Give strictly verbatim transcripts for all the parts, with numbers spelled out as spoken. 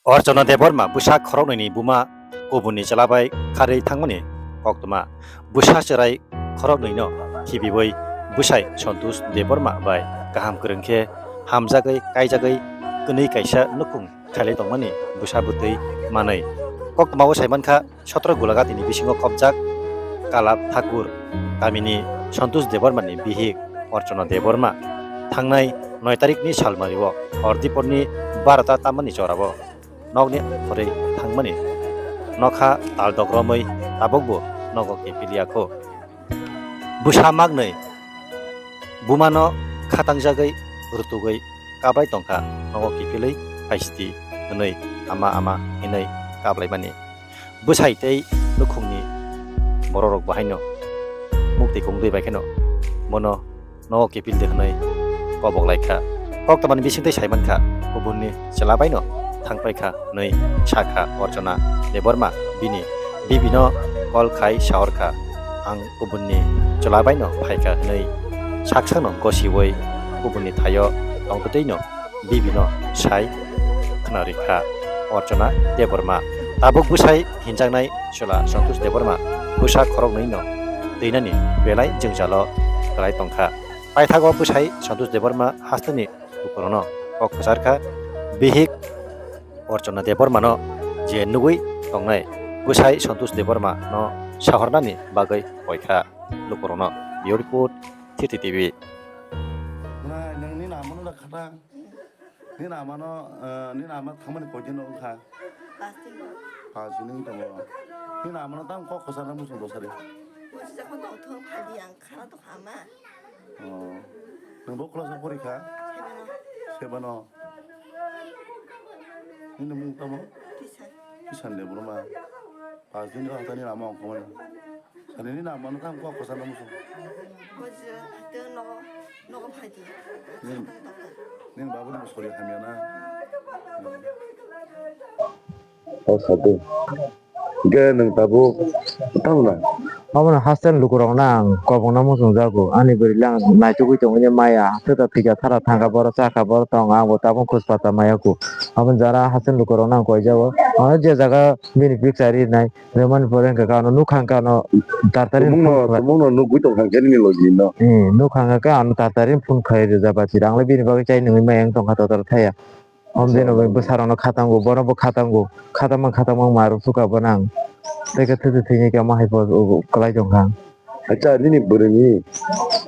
Orchana Debbarma bwsa khoroknwini buma kubunni chwla bai kharwi thangmani koktwma. Bwsa chwrai khoroknwino khibiwi bwsai Santosh Debbarma bai kaham kwrwng khe hamjagwi kaijagwi kwnwi kaisa nukhung khailai tongmani bwsa bwtwi manwi. Koktwmao saimankha, Sotro Gulagatini bisingo khopjak Kalap Thakur kamini Santosh Debbarmani bihik Orchana Debbarma thangnai noi tarikni salmario hor diporni barota tamani jorao nokni khorwi thangmani nokha tal dok romwi tabukbo nogo kiphilya kho. Bwsa maknwi bumano khatangjagwi rutugwi kablai tongkha, nogo kiphilwi phaisidi hwnwi ama ama hinwi kablaimani. Bwsai tei nukhungni bororok bahaino muktwi kongdwi bai kheno bono nogo kiphildi hwnwi kobok lai kha. Koktwmani bisingtwi sai mankha, kubunni chwla baino thangpai kha hwnwi sa kha Orchana Debbarma. Bini bibino call khai sahor kha, "Ang kubunni chwla baino phai kha," hwnwi saksano gosiwi kubunni thaio tongtwtwino bibino sai khna rikha Orchana Debbarma. Tabuk bwsai hinjaknai chwla Santosh Debbarma bwsa khoroknwino twinani belai jwngjalo kwlai tongkha. Paithago bwsai Santosh Debbarma hasteni lukurokno kok kwcharkha, bihik Orchana Debbarmano je nugwi tongnai bwsai Santosh Debbarmano sahornani bagwi koikha lukurokno. Bureau report, Thiti T V. Nai, nang nini amano da khatang. Nini amano, eh, nini ama thangmani koi din wngkha? Paanch din. Paanch din wng tongo. Nini amano tang kok kwchana muchung dosari. Muchung jakon tong thung phadi ang khana tong ama. Oh. Nang bo class o pori kha? Seven o. Seven o. Nini mung tamo? Kisan. Kisan Debbarma. Paanch din wng thani ama ongkhormani. Sani nini ama no tamo kok kwchana muchung. Bo je haiteng nogo, nogo phai di. Nini, nini babuni bo sori hamya na. O sadi. Ge nang tabuk tamo na? Omo no hasteni lukurok no ang kobokna muchung jago. Ani bwrwi le ang naitugwi tongo, maya hasteni thwikha thara thangkha, boro chakha, boro tongo, ang bo tabuk khus pata maya ku. Omo jara hasteni lukurok no ang koi jago. Ano je jaga bini picture rinai. Remani pore hwnkha khe ano nukha hwnkhe ano tartari Tumungno, phone khlai-, tumungno nugwi tongkha hwnkhe nini logi no. Eh, nukha hwnkha khe ano tartari phone khlai rijak bachira. Ang le bini bagwi chai nungwi maya wng tongkha total thaya. Om bini bagwi bwsarokno khatango, bono bo khatango. Khatama khatama wng ma rw sukha bono ang. Tei khe thwi thwi thwini khe omo hai po kwlai tongkha. Acha, nini bwrwini,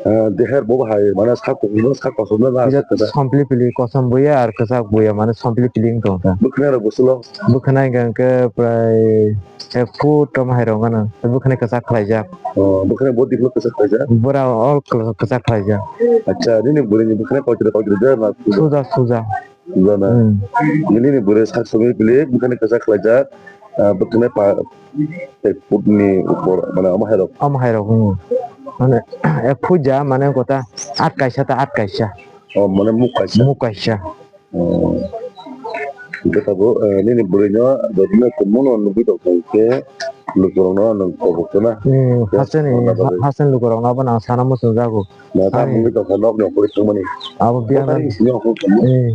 ah, deher bo hai, mane sak, sak kosom na, na, Kisa sak kosom. Sompli pili kosom buya ar kwchak buya, mane sompli pili wng tong kha. Bwkhwnai rok bwswlo? Bwkhwnai hwnkha hwnkhe prai ek foot tamo hai rok gana. Bwkhwnai kwchak khlaijak. Oh, bwkhwnai bo diklo kwchak khlaijak? Bwra all kwchak khlaijak. Acha, nini bwrwini bwkhwnai koichwra koichwra de na? Suja, suja. Jana. Hmm. Nini ni bwrwi sak sogwi pili, bwkhani kwchak khlaijak, ah, bwkhani pa, ek foot ni upor, mane, omo hai rok. Omo hai rok, hmm. Mane, ek foot ja, mane, kota, at kaisa ta, at kaisa. Oh, mane, muk kaisa. Muk kaisa. Oh. Hwnkhe tabuk, eh, nini bwrwi no, jotono tumung no nugwi tong kha hwnkhe, lukurok no nwng kobok khna. Hmm, hasteni, ha-, hasteni lukurok no abo nang sana muchung jago. Ma ta Ani. Mungwi tongkha nokni okhorwi thangmani. Abo biya Kotari nang. Sini okhorwi thangmani.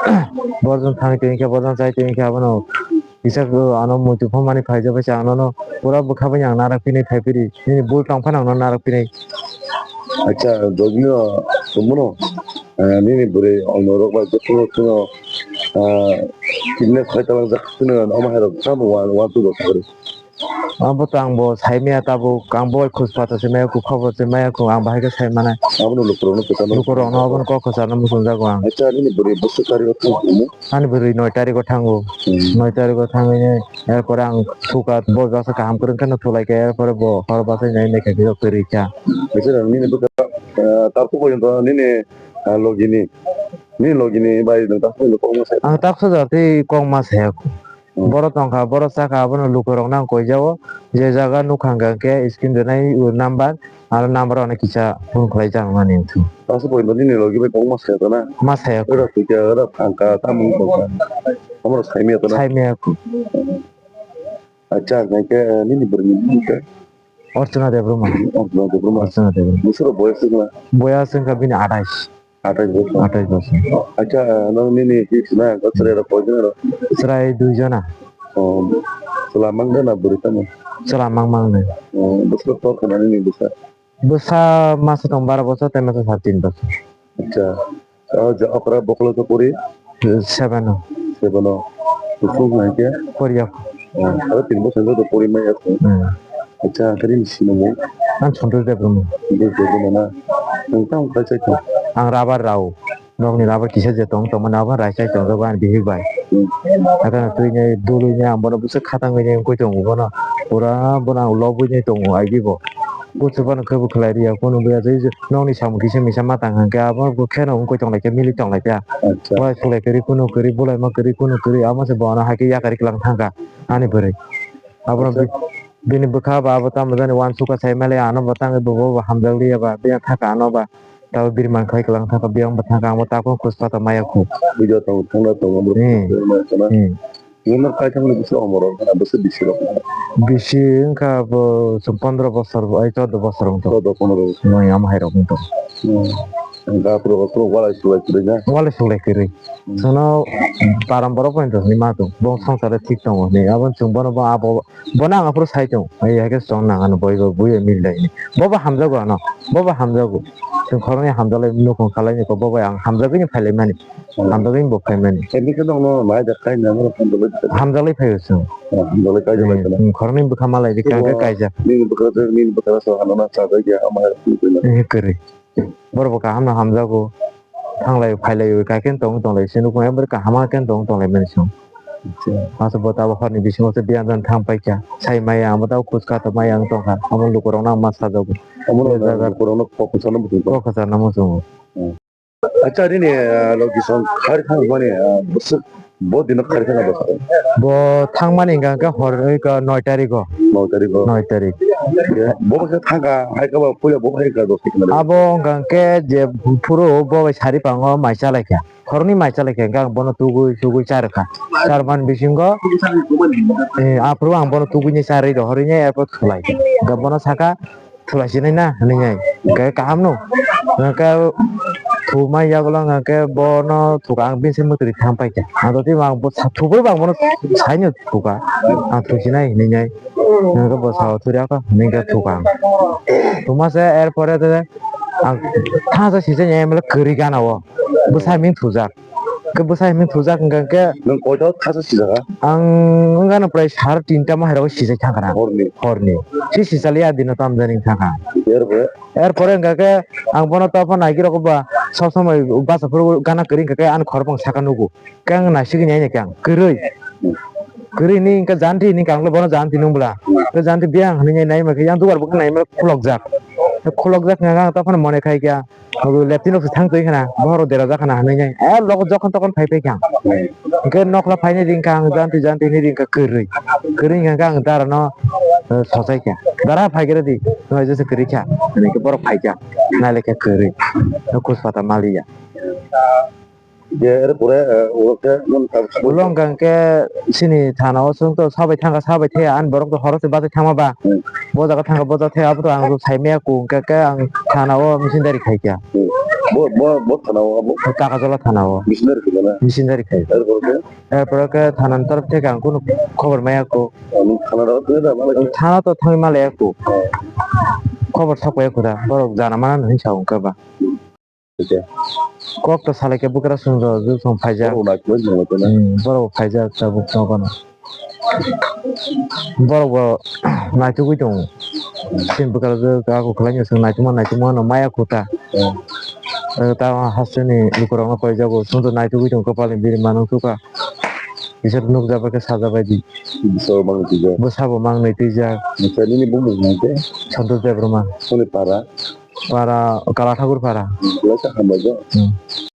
Eh. Borjong thangwi tongkha, borjong chai tongkha, abono kisa ano muitu phomani phaijak bai chang nono pura bwkha bai ang narak pinai phai phiri. Nini bul tong phano ang narak pinai. Acha, jogino tongmano, ah, nini bwrwi ongno rok bai jotono kheno, ah, kidney khoi talangjak kheno omo hai rok tamo wan, wan tu rok. Abo to ang bo sai maya tabuk, ang bo khus pata se maya kho, khobor se maya kho, ang bahai khe sai manai. Abono lukurokno kwchangma. Lukurokno abono kok kwchangma muchung jago ang. Acha, nini bwrwi bwswk tarikh o thang tongmo? Ani bwrwi noi tarikh o thango. Hmm. Noi tarikh o thangwi ne, er pore ang suka bo jasa kaham kwrwng kheno thulai kha, er pore bo hor bachai nai nai kha, kwrwi kha. Acha, nini bwkha, ah, tarku porjonto nini, ah, logini, nini logini bai nwng tarku porjonto kokma sai? Ang taksa jatwi kokma saya kho. Hmm. Boro tongkha, boro chakha, abono lukurokno ang koijao. Je jaga nukha hwnkha khe screen rwnai o number, aro number o ano kisa phone khlai jak mani wngkha. Aswk poito nini logi bai kokma saya tana? Ma saya kho. Ora thwikha, ora thangkha, tamo wngkha. Amoro saimaya tana? Saimaya kho. Acha, hwnkhe nini bwrwini mung khe? Orchana Debbarma. Orchana Debbarma. Orchana Debbarma. Bwswk boyas wngkha? Boyas wngkha bini athais. Athais bosor. Athais bosor. Acha, nang nini ki sina ko chwrai rok koi jona rok? Chwrai dui jona. Oh, chwla mang de na bwrwi tamo? Chwla mang mang de. Oh, bwswk tor khna nini bwsa? Bwsa masa tong baro bosor, tei masa sar tin bosor. Acha. Oh, ja okra bokolo to puri? Seven o. Seven o. Kusung hai ke? Korea. Oh, aro tin bosor to puri mai aso. Hmm. Acha, kari ni sino mo? Ang Santosh Debbarma. Santosh Debbarma na. Ang tamo khai chai tong? Ang rubber rao. Nokni rubber kisa je tong, tongmani abo rai chai tong, rubber bihik bai. Hmm. Ata twi ni dului ni ang bono bwswk khatang wi ni wngwi tongo bono. Pura bono ang lobwi ni tongo, ai di bo. Bwswk bono khe bo khlai rwya, kunu buya tei nokni samung kisa misa ma tang hwnkhe abo bo kheno wngwi tong lai khe mili tong lai khe. Acha. Bolai suklai kwrwi, kunu kwrwi, bolai ma kwrwi, kunu kwrwi, amo se bono hai khe yakarwi kwlang thang kha ani bwrwi. Abono acha. Bi-, bini bwkha ba abo tamo jani uansukha sai mali ano bo tangwi bo, bo, bo hamjak liya ba, bini thaka ano ba. Tabo biri mankha kwlang thaka biyang bo thaka amo tako khus pata maya khu. Video tong thangna tong amo. Hmm. Hmm. Nino kai thangni bisi omor rok na bisi bisi rok. Bisi wngkha bo chwng pondro bosor bo, ai chordo bosor wngtong. Chordo pondro bosor. Noi amo hai rok wngtong. Hmm. Gapro bosor walai sulai kwrwi na? Walai sulai kwrwi. Hmm. Sono param borok bai tong ni ma tong. Bong songsare thik tongo ni. Abo chwng bono bo abo Bono ang aphuru sai tong, ai hai khe chwng nang ano boi bo bui mil dai. Bo bo hamjago ano, bo bo hamjago. Chwng khoroknwi hamjaklai nukhung khalai ni ko bo bai ang hamjagwi ni phai lai mani. Hmm. Hamjagwi ni bo phai mani. Emi khe nokno nai da kai nang ano hamjaklai. Hamjaklai phai o chwng. Hmm, hamjaklai kai da lai kheno. Hmm, khoroknwi bwkha malai di kang khe kaijak. Nini bwkha nini bwkha sa hano na cha jai ya ama hai. Hmm, kwrwi. Borok bo kaham no hamjago. Thanglai phailai wi kaikhe tong tonglai se nukung, ekbari kaham khe tong tonglai mani song. Acha. Asa bo tabo horni bisingo se biyan jan thang paikha. Sai maya ang bo tabo khuska to maya ang tongkha. Amo lukurok no ang ma sajago. Amo no lukurok no kok kwchar no muchungo. Kok kwchar no muchungo. Hmm. Acha nini, ah, logi song khari thang mani, ah, bwswk Bo dino kharikhe na bwskango? Bo thangmani hwnka hwnkhe hor oi ka noi tarikh o. Noi tarikh o? Noi tarikh. Bo bai khe thangkha, hai khe bo puila bo bai khe dos tikna. Abo hwnka hwnkhe je phuru bo bai sari pango mai chalaikha. Khoroknwi mai chalaikha, hwnka ang bono tugui tugui charwkha. Charmani bisingo, eh, aphuru ang bono tuguini charwi rohorwi nai, erpor thulaikha. Hwnka bono sakha, thulasinai na hinwi nai. Hwnkhe kaham no. Hwnkhe thumai yagulo hwnkhe bono thuka ang bini se mwtwrwi thang paikha. Ang totwi ang bo sa-, thubui bo ang bono saino thuka. Ang thusinai hinwi nai. Hwnkhe bo sao thuri ako hinwi khe thuka ang. Thuma se er pore de ang thansa sijak ya M L A kwrwi gana o. Bwsa himwi thujak. Khe bwsa himwi thujak hwnkhe. Nwng koito thansa sijak ha? Ang wngano prai sar tinta ma hai rogo sijak thangkha na. Horni? Horni. Si sijali a dino tamjani thangkha. Erpore? Erpore hwnkha khe ang bono topha naigwi rokba sob somoi basa phuru gana kwrwi hwnkha khe ani khorokbong saka nugo. Khe ang naisigwi naina khe ang kwrwi. Kwrwi ni hwnkha janti ni kanglo bono janti nung bwla. Khe janti biyang hinwi naima khe yang dugar bo naima khulokjak. Khulokjak hwnkha ang topha mone khai khe. Abo leptino se thang twi khna, bohrok dera jakha na hinwi nai. Eh, logo jokhon tokhon phai phai kha. Hwnkhe nokla phainai di wngkha ang janti janti hinwi di wngkha kwrwi. Kwrwi wngkha ang dara no, eh, sochai kha. Dara phai khe rw di, nwng jesa kwrwi kha. Hinwi khe borok phai kha. Nai le kha kwrwi. Khus pata maliya. Je, ere pore, eh, oro khe, mon ta-, ulo hwnkha hwnkhe chini thana o chwng to sabai thangkha, sabai thaya, ani borok to horo se bachai thangma ba. Hmm. Bo jaga thangkha, bo jaga thaya, abo to ang sai maya ku, hwnkhe khe ang thana o missionary khai kha. Hmm. Bo, bo, bo thana o abo? Kakajola thana o. Missionary khai na? Missionary khai. Ere pore khe? Ere pore khe thana ni torop theke ang kunu khobor maya ku. Ah, nwng thana o thangwi da, malai khe? Thana to thangwi malaya ku. Oh. Khobor sok paya ku da, borok jana mana hinwi sa hwnkhe ba. Kok to salai khe bwkrasong rok jwk song phaijak. Borok naitugwi tongwi tongwi tongwi. Hmm, borok bo phaijak tabuk nogo no. Borok bo naitugwi tongo. Chini bwkrajwk ako kwlaino chwng naitugma naitugma no maya khuta. Hmm. Eh, ta hasteni lukurok no koijago. Chwng to naitugwi tongo kwpalni bini manwi thukha. Kisa nukjak bai khe sajak bai di. Bwsabo mang twijak. Bwsabo mang nai twijak. Nini bumung hwnkhe? Santosh Debbarma. Soni para? Para Kala Thakur para. Belai khe hambai do. Hmm.